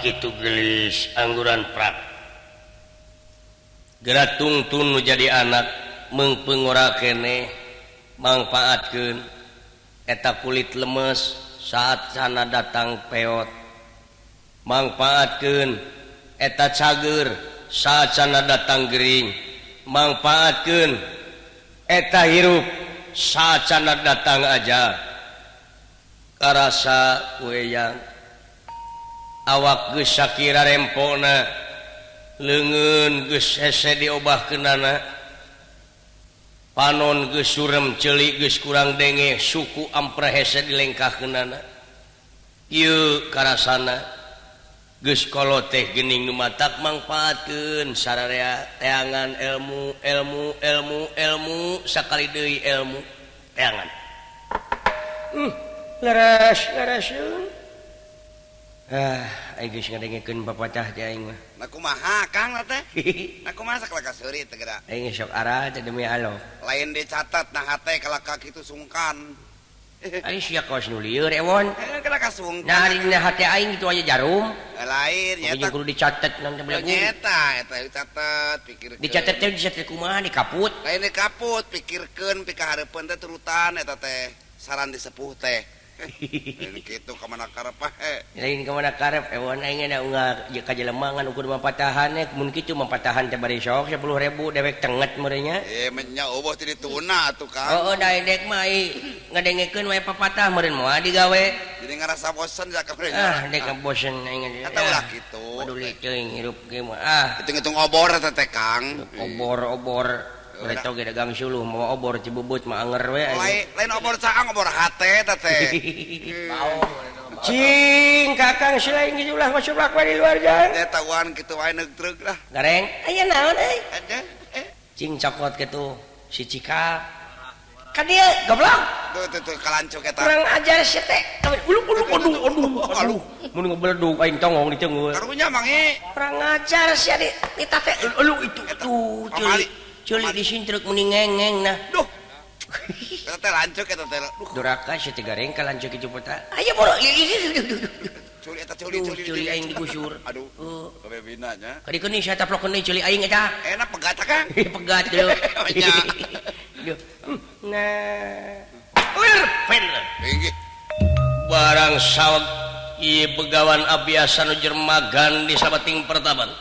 Sakitu gelis angguran prak. Geura tungtun nu jadi anak meungpeung ngora keneh mangpaatkeun eta kulit lemes saat sana datang peot. Mangpaatkeun eta cager saat sana datang gering. Mangpaatkeun eta hirup saat sana datang aja. Karasa ku eyang awak geus sakira rempona leungeun geus hese diobahkeunana panon geus surem ceuli geus kurang denge suku ampre hese dilengkahkeunana ieu karasana geus kolot teh geuning nu matak mangpaatkeun sararea teangan ilmu ilmu ilmu ilmu sakali deui ilmu teangan leres leres. Ah, aing geus ngadengekeun papatah teh aing mah. Na kumaha Kang teh? Na kumaha sakalaka seuri teh geura? Aing sok ara teh demi Allah. Lain dicatat na hate kalaka kitu sungkan. Aing sia kaos nu lieur ewon. Kalaka sungkan. Nah, ari na hate aing kitu aja jarum. Lain nyata. Kudu dicatet nang teh belagu. Nyeta eta dicatet pikirkeun. Dicatet teh dicatet kumaha dikaput? Lain dikaput pikirkeun pikahareupeun teh turutan eta teh saran disepuh teh. Lain kitu ka mana karep he. Lain ka mana karep ewon aing na unggal ka jelemangan ukur mapatahan mun kitu mapatahan teh bari sok 10.000 dewek tenget meureun nya. Eh nya eueuh teh dituna atuh Kang. Heueuh da dek mah ngadengekeun we papatah meureun moal digawe. Jadi ngarasa bosen ja ka meureun. Ah dek bosen aing. Eta ulah kitu. Paduli teuing hirup ge mah ah. Hitung-hitung obor eta teh Kang. Obor-obor. Mereka ge dagang suluh mawa obor Cibubut mah anger we. Lain obor caang obor hate eta teh. Cing kakang selain kitu ulah masublak we di luar jang. Teh tauan kitu wae neug lah. Gareng aya naon euy? Ada. Cing cokot kitu si Cika. Ka dieu goblok. Tuh tuh tuh kalancuk eta. Kurang ajar si teh. Uluk uluk aduh aduh aduh. Mun ngebeledug aing tongong di cengeul. Karunya mangi. Kurang ajar sia di tate uluk itu tuh. Ceuli disintruk muni ngengeng nah. Duh. Eta teh lancuk eta teh. Duraka si teh gareng ka lancuk kitu pota. Ayo boro. Ceuli eta ceuli ceuli. Ceuli aing digusur. Aduh. Kabebina nya. Kadikeun sia taplokeun deui ceuli aing eta. Enak pegat Kang. Pegat deui. Duh. Nah. Ulir pen. Inggih. Barang saweg ieu begawan abiasa nu jermagan di sabating pertaban.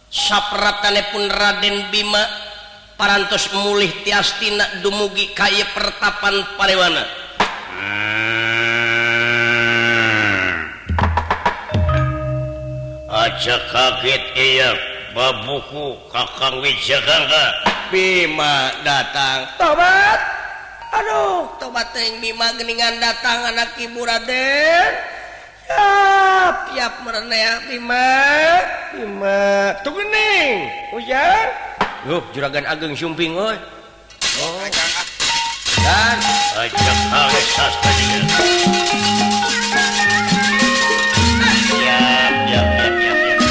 Sapratane pun Raden Bima parantos mulih tiastina dumugi ka ieu pertapan parewana. Aja kaget iya babuku Kakang Wijakarta. Bima datang. Tobat. Aduh, tobat teuing Bima geuningan datang anak ibu Raden. Siap, siap merenea Bima. Bima, tuh geuning. Ujang. Duh, juragan ageng sumping euy. Oh. Dan aja kaget sastra juga. Siap, siap, siap, siap, siap.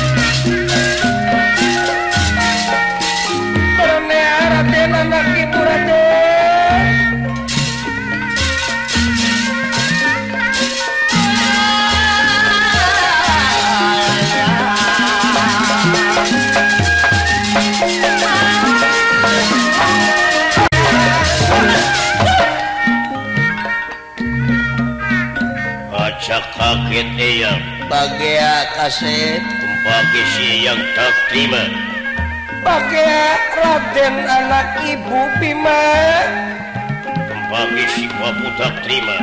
Merenea Raden anak ibu Raden. Aja kaget eyang. Bagia kasep. Bagi si yang tak terima. Bagia Raden anak ibu Bima. Bagi si babu tak terima.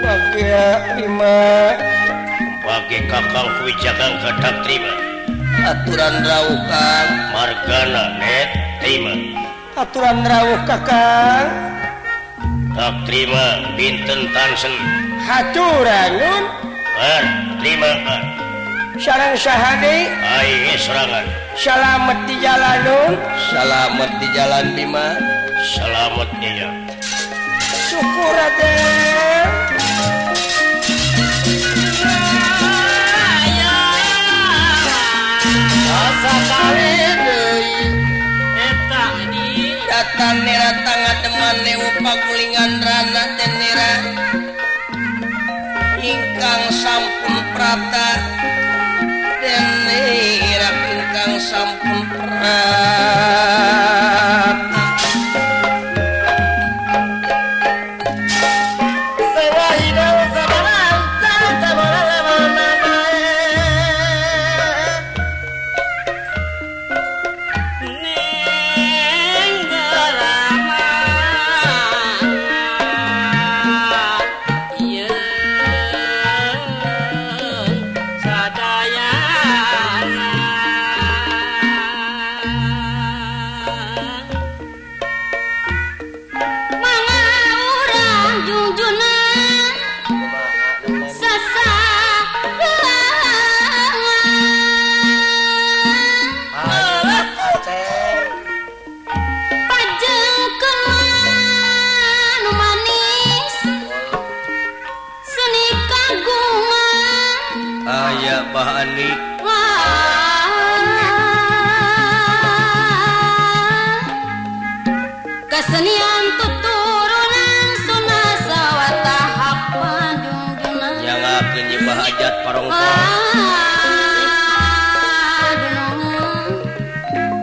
Bagia Bima. Bagi kakang Wijakang tak terima. Aturan rawuh Kang. Margana net terima. Aturan rawuh Kakang. Tak terima binten tansen. Haturanun. Bar terima. Sareng saha deui? Aing serangan. Salamet di jalanun. Salamet di jalan Bima. Salamet iya. Syukur Raden. Datang nera tangademan newu pagulingan rana tenera ingkang sampun prapta Denira ingkang sampun prata Kesenian tuturunan sunah sawata hapadungdungan nyangakeun nyembah hajat parongko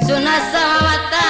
sunah sawata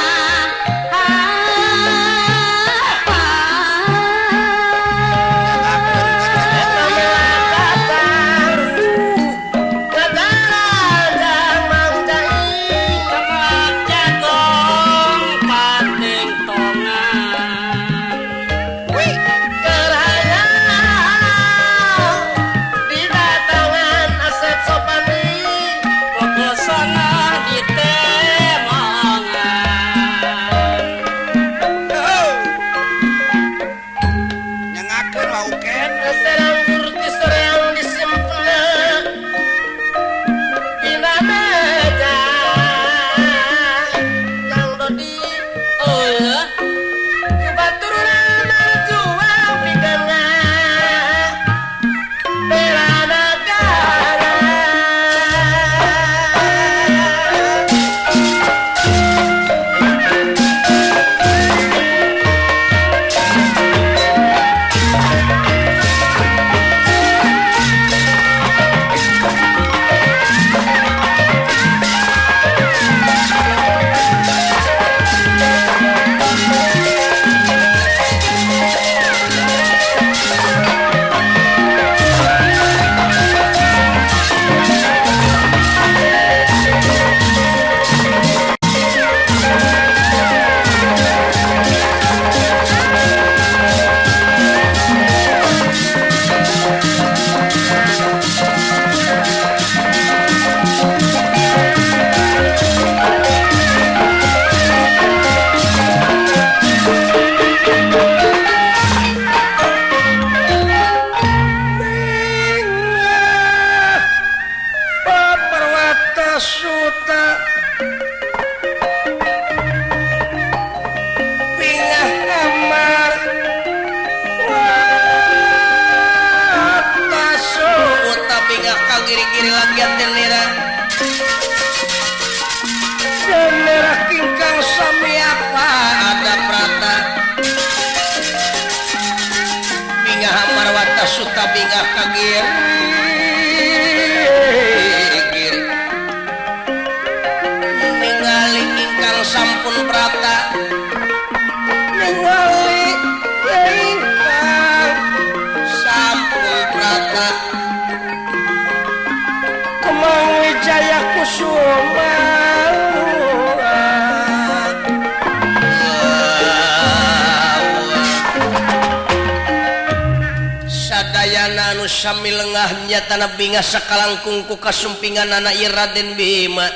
sami lengahnya tanah bingah sakalangkung ku kasumpingan anak Raden Bima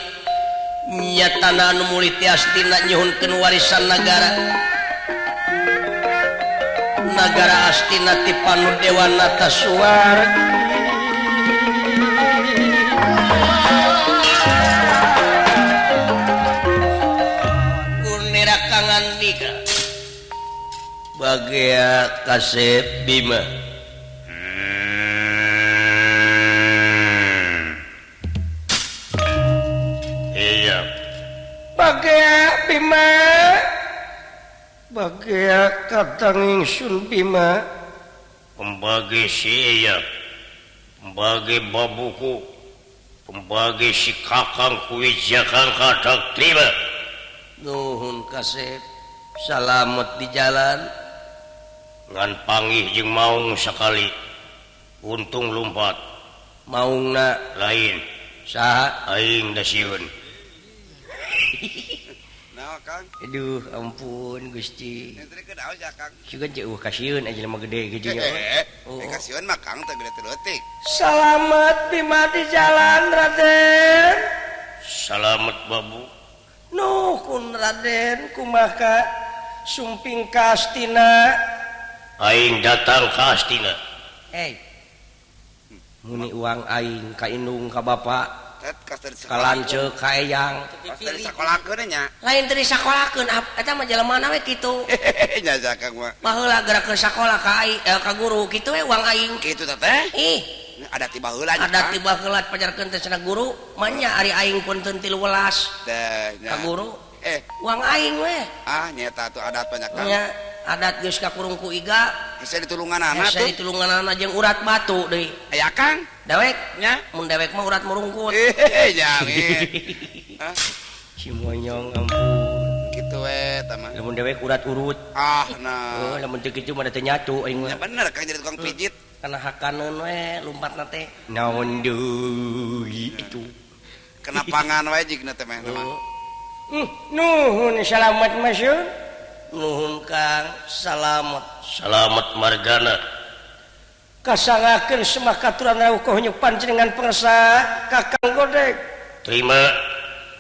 nyatana anu muli Astina nyuhunkeun warisan nagara nagara Astina ti Panu Dewanata Suwargi Gunera kangandika bagea kasep Bima. Bagea Bima, bagea katang ingsun Bima, pembagi siya, pembagi babuku, Pembagi si Kakang Kuwijakangka tak terima. Nuhun kasep, salamet di jalan. Ngan panggih jeung maung sakali. Untung lumpat. Maungna lain. Saha? Aing da sieun. Kang. Aduh, ampun Gusti. Kang. Sugan ceuh kasieun aja mah gede gitu nya. Kasieun mah Kang teh gede teh leutik. Salamet Bima di jalan Raden. Salamet babu. Nuhun Raden kumaha sumping ka Astina. Aing datang ka Astina. Eh. Muni uang aing ka indung ka bapak. Kalanceuk ka eyang. Nya. Lain teu disakolakeun eta mah jelema we kitu. Nya Kang mah. Baheula geura ke sakola ka aing ka guru kitu we uang aing. Kitu teh teh? Ih, ada tiba heula. Ada tiba heula pajarkeun teh cenah guru, manya ari aing pun teu 13. Teh nya. Ka guru. Uang aing we. Ah, nyeta atuh adat banyak Kang. Nya, adat geus kakurung ku iga. Hese ditulunganana tuh. Hese ditulunganana jeung urat batu deui. Aya Kang. Dewek nya, mun dewek mah urat murungkut. Nya. Si monyong ampun. Kitu we tah mah. Lamun dewek urat urut. Ah nah. Heuh, lamun teu kitu mah teu nyatu aing mah. Ya bener Kang jadi tukang pijit. Kana hakaneun we lumpatna teh. Naon deui itu. Kena pangan we jigna teh mah. Nuhun salamet Mas. Nuhun Kang, salamet. Salamet margana. Kasangakeun semah katuran rawuh nyuk panjenengan pangsa Kakang Godeg. Terima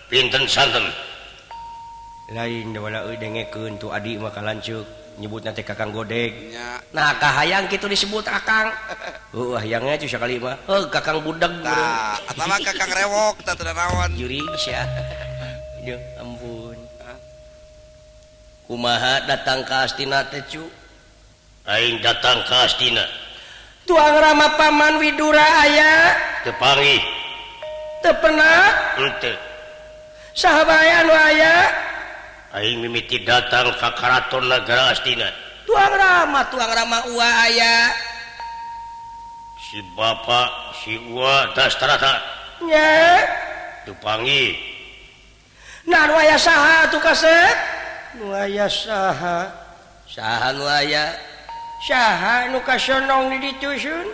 pinten santen. Lain wala euy dengekeun tu adi mah kalanceuk nyebutna teh Kakang Godeg. Nya. Nah kahayang kitu disebut Akang. Heuh hayangnya cu sakali mah. Heuh Kakang Budeg. Tah, atawa Kakang Rewok tah teu naon. Juri sia. Duh ampun. Kumaha datang ka Astina teh cu? Aing datang ka Astina. Tuang Rama Paman Widura aya teu panggih. Teu pernah? Henteu. Saha bae anu aya? Aing mimiti datang ka Karaton Nagara Astina. Tuang Rama Ua aya. Si bapa si Ua Dastarata. Nya. Teu panggih. Nah nu aya saha atuh kasep? Nu aya saha? Saha nu aya? Saha nu kasonong di ditu sun?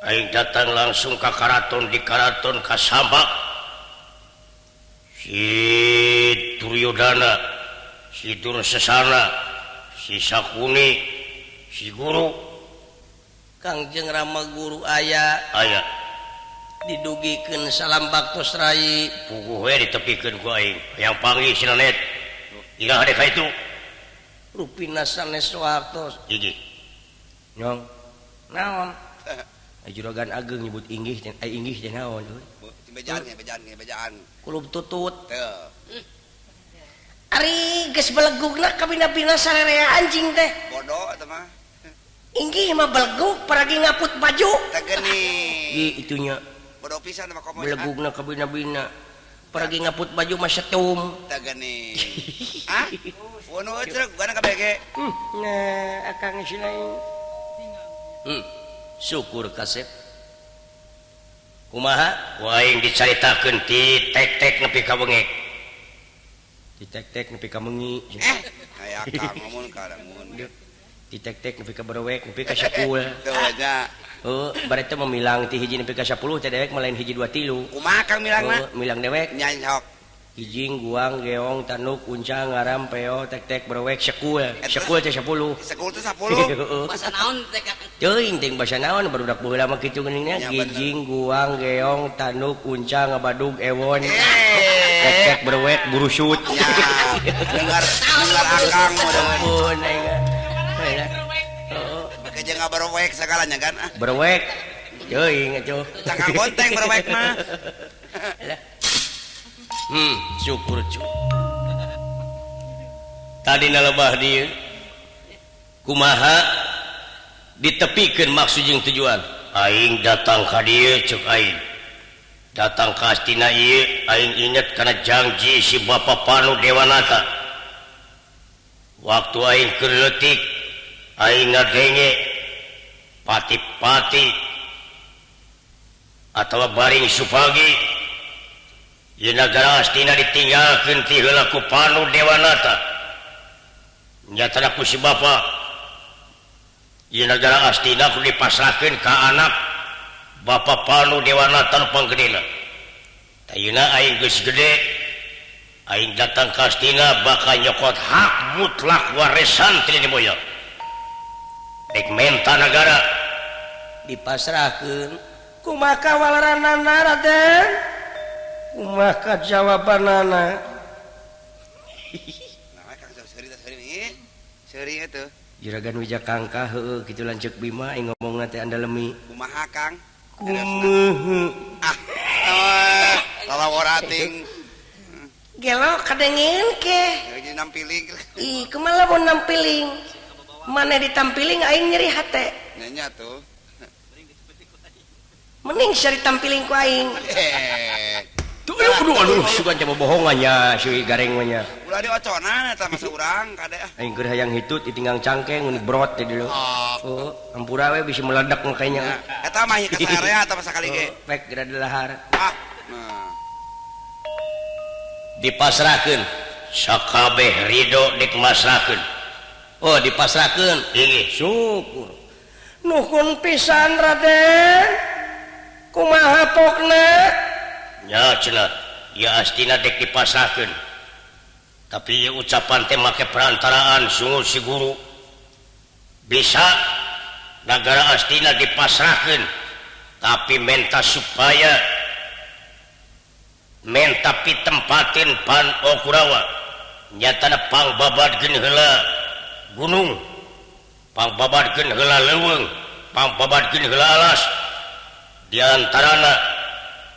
Aing datang langsung ka karaton di karaton kasambak. Si Duryodana, si Dursasana, si Sakuni, si guru. Kangjeng Rama guru aya. Aya. Didugikeun salam baktos rai. Puguh we ditepikeun ku aing. Hayang panggih si Nanet. Iraha dek ka itu. Rupina sanes waktos. Hiji. Nyong. Naon? Juragan ageng nyebut inggih teh, ai inggih teh naon euy? Bejaan bejaan bejaan. Kulub tutut. Teu. Ari geus belegugna kabina-bina sarerea anjing teh. Bodoh eta mah. Inggih mah belegug paragi ngaput baju. Teh geuning. Ih itunya. Bodoh pisan mah komo. Belegugna kabina-bina. Paragi ngaput baju mah setum. Teh geuning. Ah? Wono euceuk gana kabege. Nah, akang si lain. Syukur kasep. Kumaha? Ku aing dicaritakeun ti tek-tek nepi ka bengek. Ti tek-tek nepi ka mengi. Aya akang ngomong ka mun. Ti tek-tek nepi ka berewek nepi ka 10. Teu nya. Heuh, bare teh memilang ti hiji nepi ka 10 teh dewek mah lain hiji 2 3. Kumaha kang milangna? Milang dewek. Nya sok. Hijing, guang, geong, tanuk, uncang, ngaram, peo, tek-tek, berewek, sekul. Sekul teh 10. Sekul teh 10. Basa naon teh Kang? Teuing teh basa naon barudak baheula mah kitu geuning nya. Gijing, guang, geong, tanuk, uncang, ngabadug, ewon. Tek-tek, berewek, burusut. Dengar dengar akang ampun aing. Heeh. Make jeung ngabarewek sagalanya kan. Berewek. Teuing atuh. Cangkang bonteng berewek mah. Syukur cu. Tadi nalebah dieu kumaha ditepikeun maksud jeung tujuan. Aing datang ka dieu ceuk aing. Datang ka Astina ieu aing inget kana janji si Bapa Panu Dewanata. Waktu aing keur leutik aing ngadenge pati-pati Atawa baring supagi ieu nagara Astina ditinggalkeun ti heula ku Panu Dewanata. Nyatana ku si bapa ieu nagara Astina kudu dipasrahkeun ka anak Bapa Panu Dewanata nu panggedena. Ayeuna aing geus gede, aing datang ka Astina bakal nyokot hak mutlak warisan ti nenek moyang. Dek menta nagara dipasrahkeun. Kumaha kawalaranana Raden? Kumaha kajawabanana? Nah, Kang seuri teh seuri nih. Seuri eta. Juragan Wijakangka heueuh kitu lanceuk Bima aing ngomongna teh andalemi. Kumaha Kang? Kumaha? Ah. Lalaworating. Gelo kadengin ke. Jadi nampiling. Ih, kumaha lamun nampiling? Maneh ditampiling aing nyeri hate. Nya tuh. Mending sia ditampiling ku aing. Tuh aduh aduh sugan teh bobohongannya si gareng mah nya. Ulah dioconan eta mah saurang kade. Aing keur hayang hitut ditinggang cangkeng mun brot teh dulu. Oh, ampura we bisa meledak mah kayaknya. Eta mah ka area eta mah sakali ge. Pek geura dilahar. Ah. Nah. Dipasrahkeun sakabeh ridho dek masrahkeun. Oh, dipasrahkeun. Inggih, syukur. Nuhun pisan Raden. Kumaha pokna? Nya cenah, ieu Astina dek dipasrahkeun. Tapi ieu ucapan teh make perantaraan sungut si guru. Bisa nagara Astina dipasrahkeun, tapi menta supaya menta pitempatin pan Kurawa. Nyatana pangbabadkeun heula gunung, pangbabadkeun heula leuweung, pangbabadkeun heula alas. Di antarana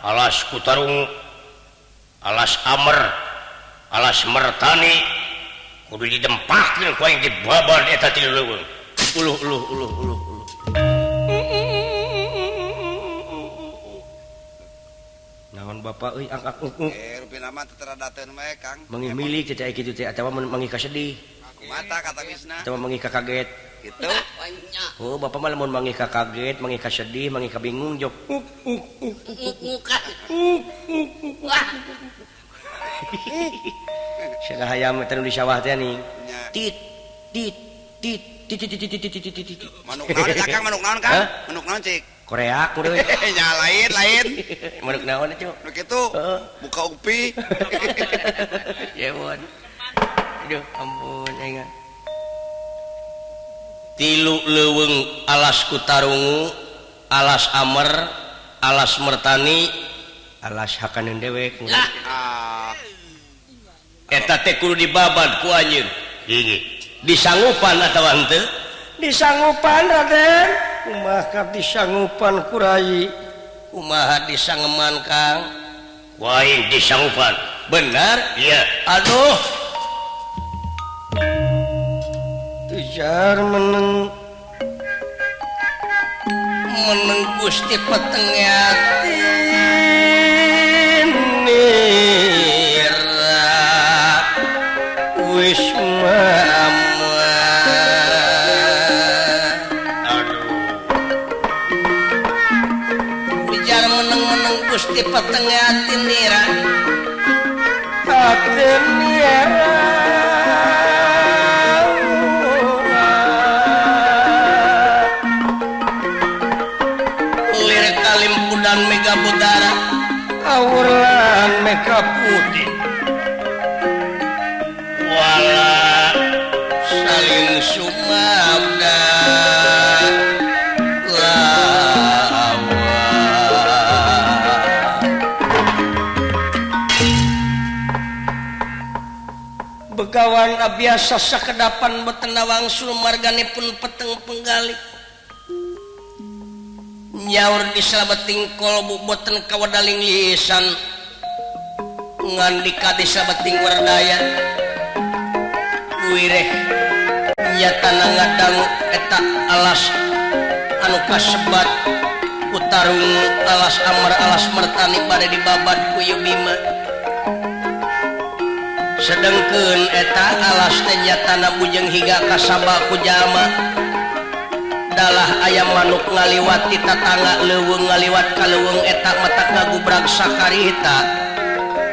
alas Kutarungu, alas Amer, alas Mertani kudu didempahkeun ku aing dibabad eta tilu leuweung. Uluh uluh uluh uluh uluh. Naon bapak euy angak unguk. Rupina mah teu teradateun we Kang. Mangih milik teh kitu teh atawa mangih kasedih. Mata kata wisna. Atawa mangih kaget. Gitu. Oh, bapak mah lamun mangih ka kaget, mangih ka sedih, mangih ka bingung jok. Uk uk uk uk uk. Salah hayam teh nu di sawah teh nih. Tit tit tit tit tit tit tit tit tit. Manuk naon eta Kang? Manuk naon Kang? Manuk naon cik? Korea kudu. Nya lain lain. Manuk naon itu? Nu kitu. Buka upi. Yewon. Aduh, ampun aing. Tilu leuweung alas Kutarungu, alas Amer, alas Mertani, alas hakaneun dewek. Eta teh kudu dibabad ku anjeun. Inggih. Disanggupan atawa henteu? Disanggupan Raden. Kumaha disanggupan ku rai? Kumaha disangeman Kang? Ku aing disanggupan. Benar? Iya. Aduh. Tujar meneng meneng Gusti peteng ati nira wis mama. Aduh. Ujar meneng-meneng Gusti peteng ati nira ati nira. Mega Budara awuran mega putih wala saling sumabda lawa. Begawan abiasa sakedapan betena wangsul marganipun peteng penggali nyaur di salabeting kolbu boten kawadaling lisan ngandika di salabeting wardaya wireh nyatana ngadangu eta alas anu kasebat Kutarungu alas Amar alas Mertani bade dibabad ku Ieu Bima. Sedengkeun eta alas teh nyatana bujeng higa kasaba ku jalma Dalah ayam manuk ngaliwat ti tatangga leuweung ngaliwat ka leuweung eta matak ngagubrag sakarita.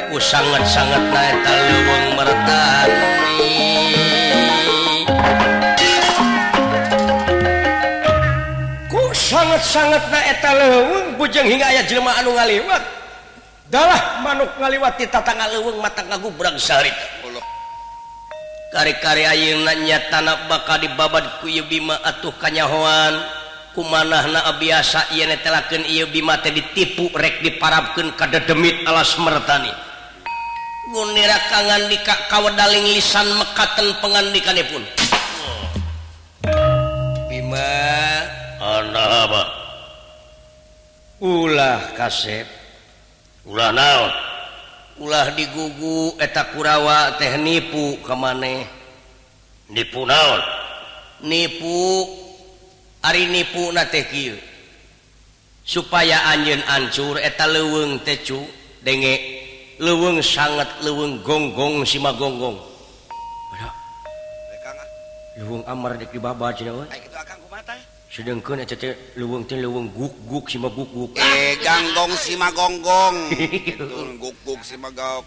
Ku sanget-sangetna eta leuweung mertani. Ku sanget-sangetna eta leuweung bujeng hingga aya jelema anu ngaliwat. Dalah manuk ngaliwat ti tatangga leuweung matak ngagubrag saharita. Kari-kari ayeuna nyatana bakal dibabad ku ieu Bima atuh kanyahoan kumanahna biasa ieu netelakeun ieu Bima teh ditipu rek diparabkeun ka dedemit alas mertani. Gunira kangandika kawedaling lisan mekaten pangandikanipun. Bima ana apa? Ulah kasep. Ulah naon? Ulah digugu eta Kurawa teh nipu ka maneh. Nipu naon? Nipu ari nipuna teh kieu. Supaya anjeun ancur eta leuweung teh cu denge leuweung sanget leuweung gonggong sima gonggong. Leuweung amar dek dibabad cenah euy. Ai kitu akang kumaha tah? Sedengkeun eta teh leuweung teh leuweung guk-guk sima guk-guk. Ganggong sima gonggong. Guk-guk sima gok.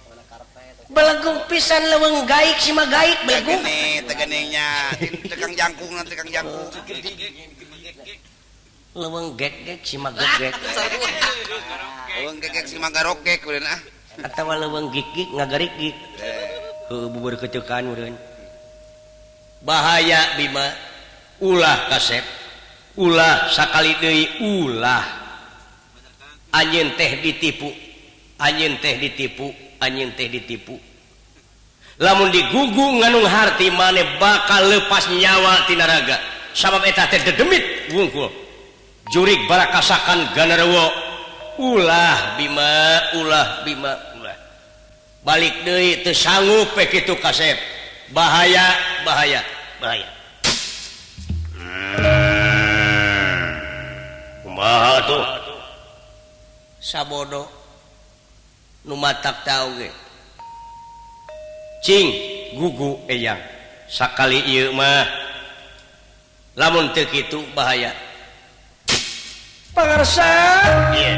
Belegug pisan leuweung gaik sima gaik belegug. Tegene tegeningnya, tekang jangkung nanti tekang jangkung. Leuweung gek-gek sima gek-gek. Leuweung gek-gek sima garokek meureun ah. Atawa leuweung gik-gik ngagarik-gik. Heuh bubur keutekan meureun. Bahaya Bima, ulah kasep. Ulah sakali deui ulah. Anjeun teh ditipu, anjeun teh ditipu, anjeun teh ditipu. Lamun digugu nganung harti maneh bakal lepas nyawa tina raga. Sabab eta teh dedemit wungkul. Jurig barakasakan ganarewo. Ulah Bima, ulah Bima, ulah. Balik deui teu sanggup we kitu kasep. Bahaya, bahaya, bahaya. Kumaha tuh? Sabodo nu matak tau ge. Cing gugu eyang sakali ieu mah lamun teu kitu bahaya. Pangarsa. Ieu.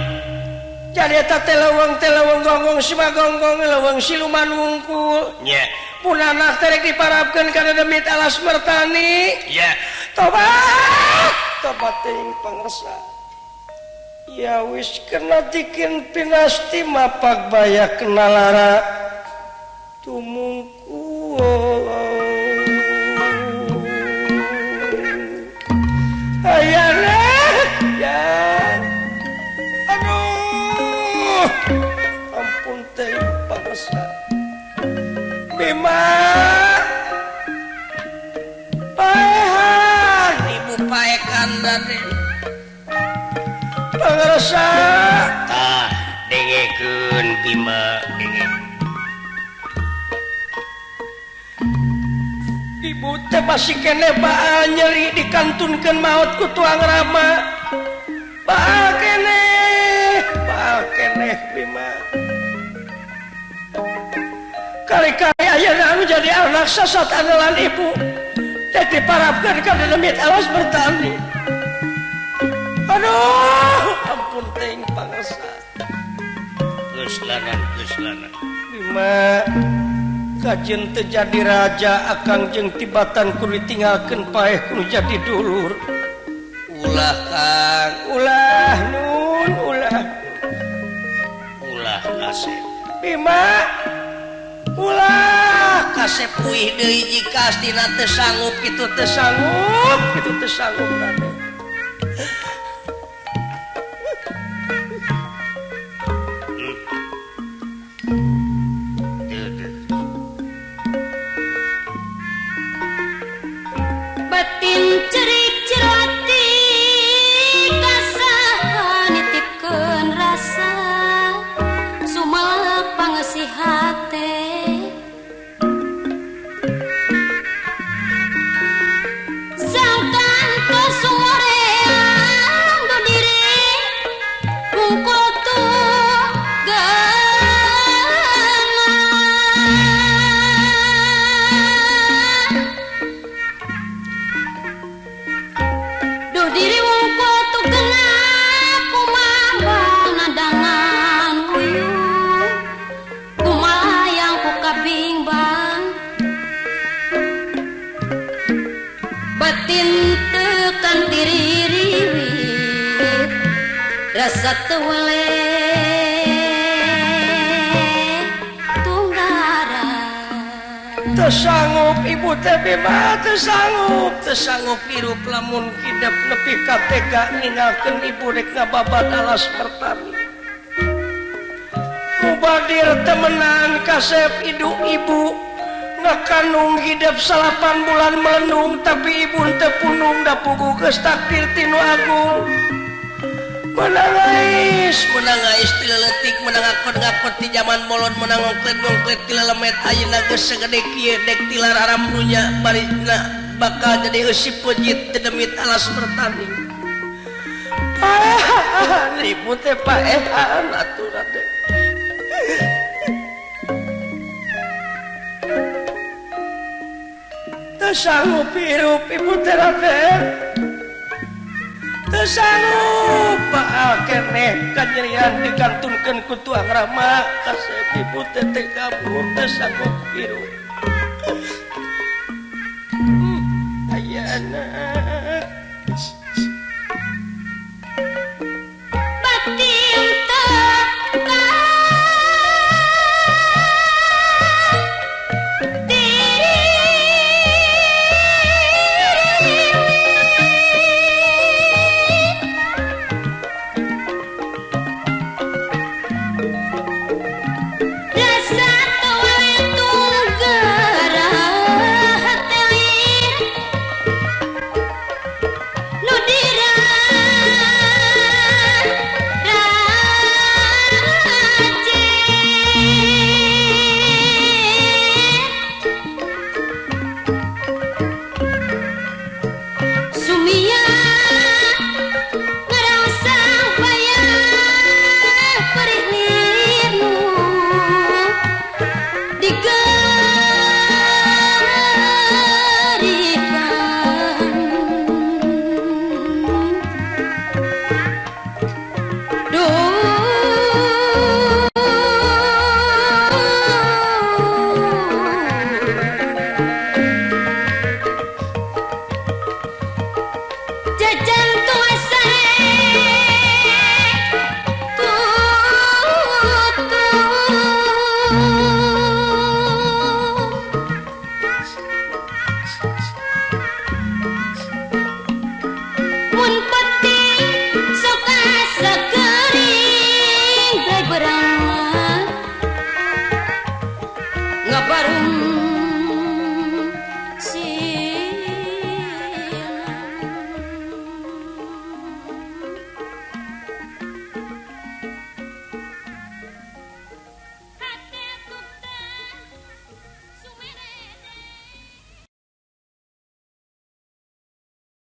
Jadi eta teh leuweung gonggong sima gonggong leuweung siluman wungkul. Nya. Punanak teh rek diparabkeun ka dedemit alas mertani. Nya. Tobat. Tobat teuing pangarsa. Ya wis kena dikin pinasti mapak bayak kena lara tumungku ayana ya aduh ampun teh pangarsa Bima paehan ibu paekan tadi pangarsa tah dengekeun Bima denge. Ibu teh masih kene baal nyeri dikantunkeun maot ku tuang rama. Baal keneh Bima. Kali-kali ayeuna anu jadi anak sasat andalan ibu teh diparabkeun ka dedemit alas bertani. Aduh, ampun teuing pangarsa. Geus lanan, geus lanan. Bima kajeun teu jadi raja akang jeung tibatan kudu ditinggalkeun paeh kudu jadi dulur. Ulah Kang, ulah nun, ulah. Ulah kasep. Bima ulah kasep uih deui jika astina teu sanggup kitu teu sanggup, kitu teu sanggup Raden. Batin cerik cerati kasaha nitipkeun rasa sumelep pangesih hate sangkan kasumoreang do diri mungkul tuh Satewele tunggaran teu sanggup ibu teh bima teu sanggup hirup lamun hidep nepi ka tega ninggalkeun ibu rek ngababat alas pertani mubadir temenan kasep idu ibu ngakanung hidep 8 bulan melendung tapi ibu teu punung da puguh geus takdir ti nu agung. Menang ais ti leutik menang ngakot-ngakot ti zaman bolon menang ngongklet-ngongklet ti lelemet ayeuna geus sagede kieu dek tilar aram dunya barina bakal jadi eusi pejit teu demit alas bertani. Paehan ibu teh paehan atuh Raden. Teu sanggup hirup ibu teh Raden. Teu sanggup keneh kanyerian dikantunkeun ku tuang rama kasep ibu teh teu kabur teu sanggup hirup. Ayana.